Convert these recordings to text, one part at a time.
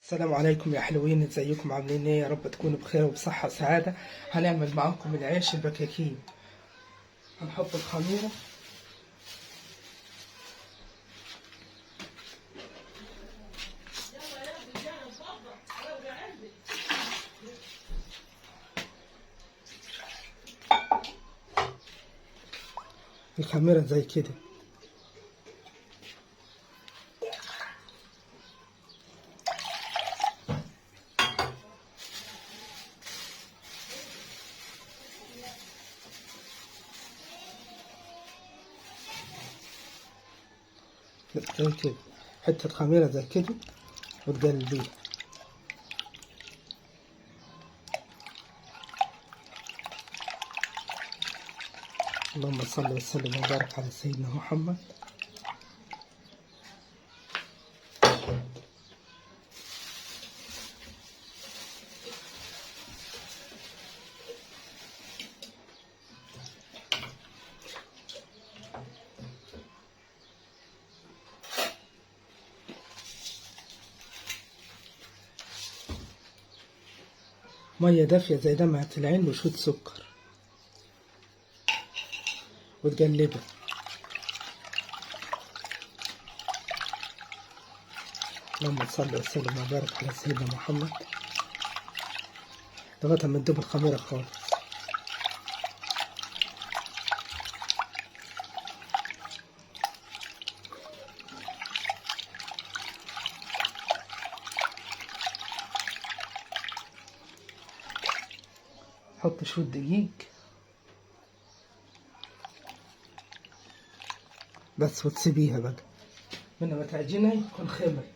السلام عليكم يا حلوين، ازيكم؟ عاملين ايه؟ يا رب تكونوا بخير وبصحة وسعادة. هنعمل معاكم العيش البكاكين. هنحط الخميرة، الخميرة زي كده. زي كده حتة خميرة زي كده وتقلبيها. اللهم صل وسلم وبارك على سيدنا محمد. مية دافية زي دمعة العين وشوية سكر وتقلبها. اللهم صل وسلم وبارك على سيدنا محمد لغاية ما تدوب الخميرة خالص. حط شوية دقيق بس وتسيبيها بقى من ما تعجنها يكون خمرت.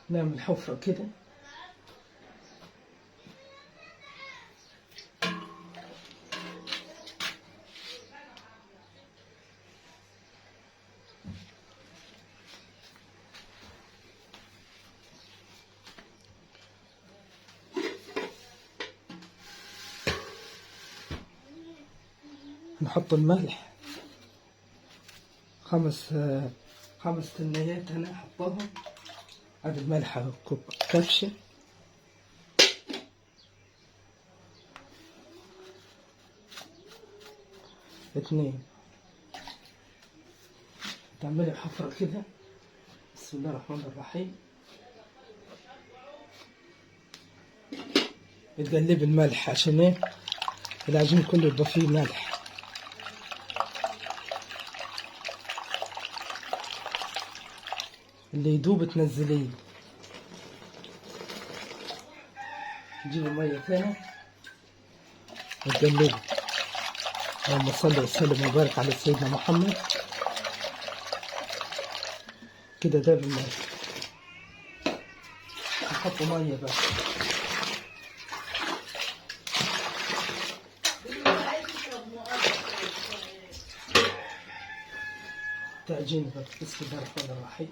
نعمل حفرة كده، نحط الملح خمس تنيات انا احطهم. ادي الملح كوب كبشة، اتنين. تعملي حفرة كده. بسم الله الرحمن الرحيم. تقلبي الملح عشان ايه العجين كله يبقى فيه ملح. اللي يدوب تنزليه. تجيبي مية تاني وتقلبي. اللهم صل وسلم وبارك على سيدنا محمد. كده داب المية، نحط مية بقى. تعجين بقى. بسم الله الرحمن الرحيم.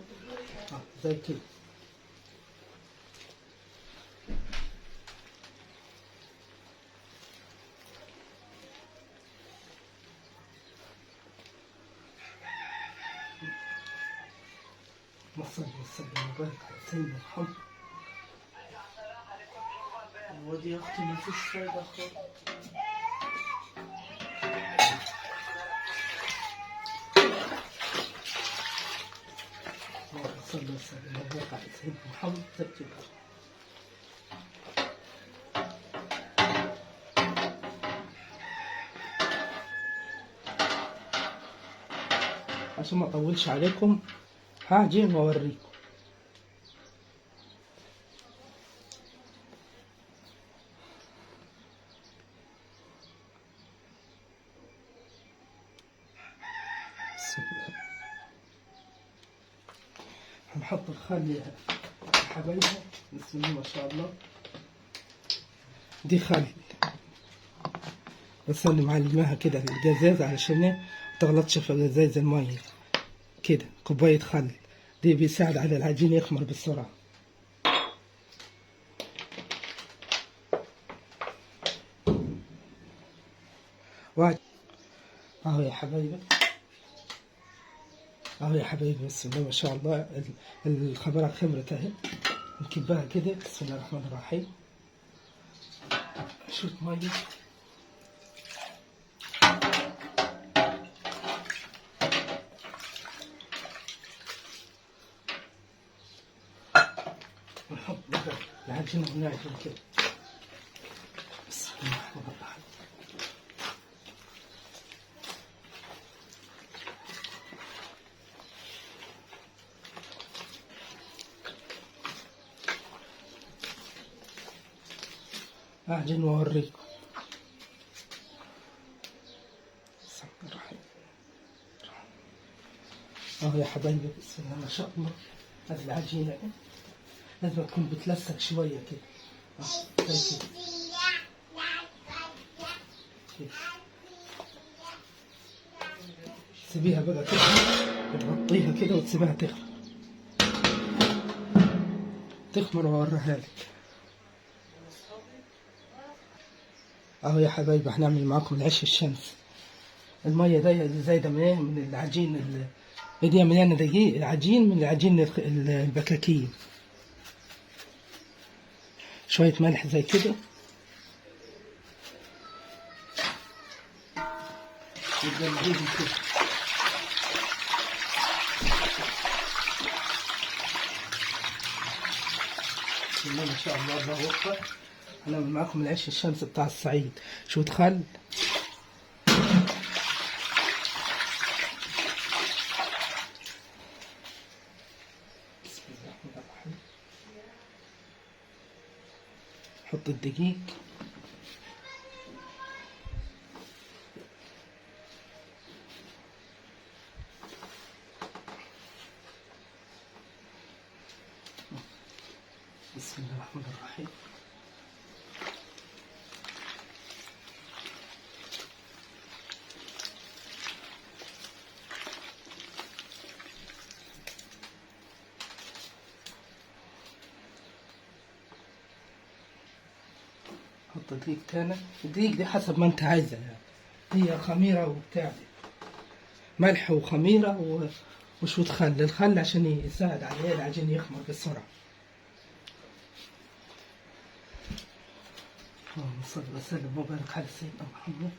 زي كده. وصلي وسلم وبارك على سيدنا محمد. ودي يا اختي ما فيش فايدة خالص. اللهم صل وسلم وبارك على سيدنا محمد. زي كده. عشان ما اطولش عليكم هعجن واوريكم. بسم الله. هنحط الخل يا حبايبي. بسم الله ما شاء الله. دي خل بس انا معلماها كده الجزاز علشان ما تغلطش في الجزاز المية كده. كوباية خل دي بيساعد على العجين يخمر بسرعة. اهو يا حبايبي، اهو يا حبايبي، بسم الله ما شاء الله، الخميرة خمرت اهي. نكبها كده، بسم الله الرحمن الرحيم. شوية مية، ونحط بقى العجينة ونعجن كده. بسم الله الرحمن الرحيم. أعجن وأوريكم. بسم الله الرحمن الرحيم. أهو يا حبايبي، بسم الله ما شاء الله، هذه العجينة لازم تكون بتلصق شوية كده، زي كده كده. سيبيها بقى تخمر، تغطيها كده وتسيبها تخمر تخمر وأوريها لك. اهو يا حبايبي، هنعمل معاكم العيش الشمس. المية دي زايدة من ايه؟ من العجين دي مليانة دقيق، العجين من العجين البكاكين. شوية ملح زي كده، وتقلبيهم كده. بسم الله ما شاء الله، الله أكبر. هنعمل معاكم العيش الشمس بتاع الصعيد. شوية خل، بسم الله الرحمن الرحيم. حط الدقيق، بسم الله الرحمن الرحيم. حط دقيق تاني. الدقيق دي حسب ما انت عايزة يعني، هي خميرة وبتاع، ملح وخميرة وشوية خل. الخل عشان يساعد على العجين يخمر بسرعة. اللهم صل وسلم وبارك على سيدنا محمد.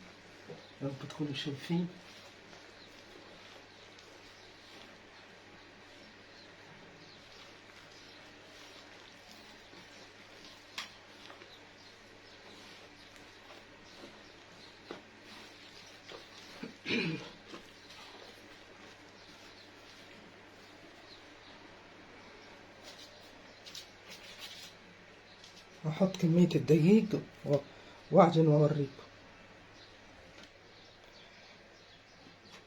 يا رب تكونوا شايفين. احط كمية الدقيق واعجن واوريكم.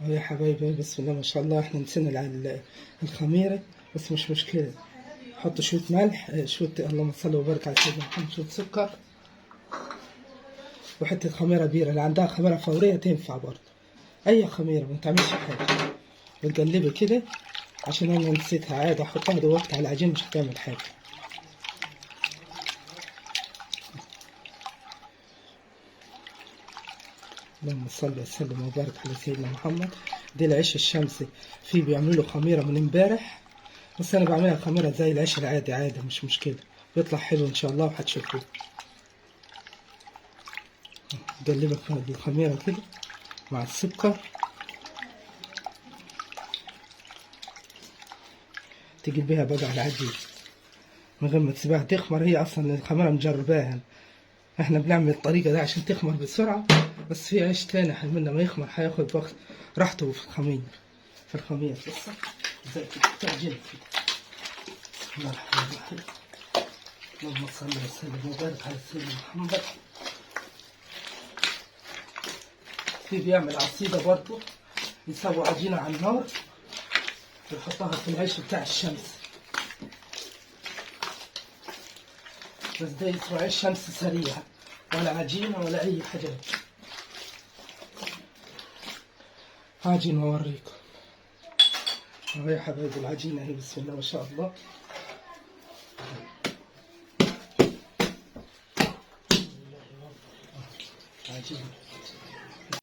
اهو يا حبايبي، بسم الله ما شاء الله، احنا نسينا الخميرة بس مش مشكلة. حط شوية ملح، شوية، اللهم صل وبارك على سيدنا محمد، شوية سكر وحتة خميرة بيرة. اللي عندها خميرة فورية تنفع برضه، أي خميرة ما تعملش حاجة. وتقلبي كده عشان أنا نسيتها، عادي أحطها دلوقتي على العجين مش هتعمل حاجة. اللهم صل وسلم وبارك على سيدنا محمد. دي العيش الشمسي، في بيعملوا له خميرة من امبارح، بس أنا بعملها خميرة زي العيش العادي، عادي مش مشكلة، بيطلع حلو إن شاء الله وهتشوفوه. قلبك الخميرة كده مع السكر، تقلبيها بقى على العجين من غير ما تسيبها تخمر. هي أصلا الخميرة مجرباها، احنا بنعمل الطريقة دي عشان تخمر بسرعة، بس في عيش تاني حنمنا ما يخمر هياخد وقت راحته في الخمير، في الخمير بس زي كده تعجين كده. بسم الله الرحمن الرحيم. اللهم صل وسلم وبارك على سيدنا محمد. في بيعمل عصيدة برضو، يسوي عجينة على النار ويحطها في العيش بتاع الشمس، بس ده يسوي عيش شمس سريع، ولا عجينة ولا أي حاجة. عجين وأوريكم. أهو يا حبايبي العجينة اهي، بسم الله ما شاء الله. عجينة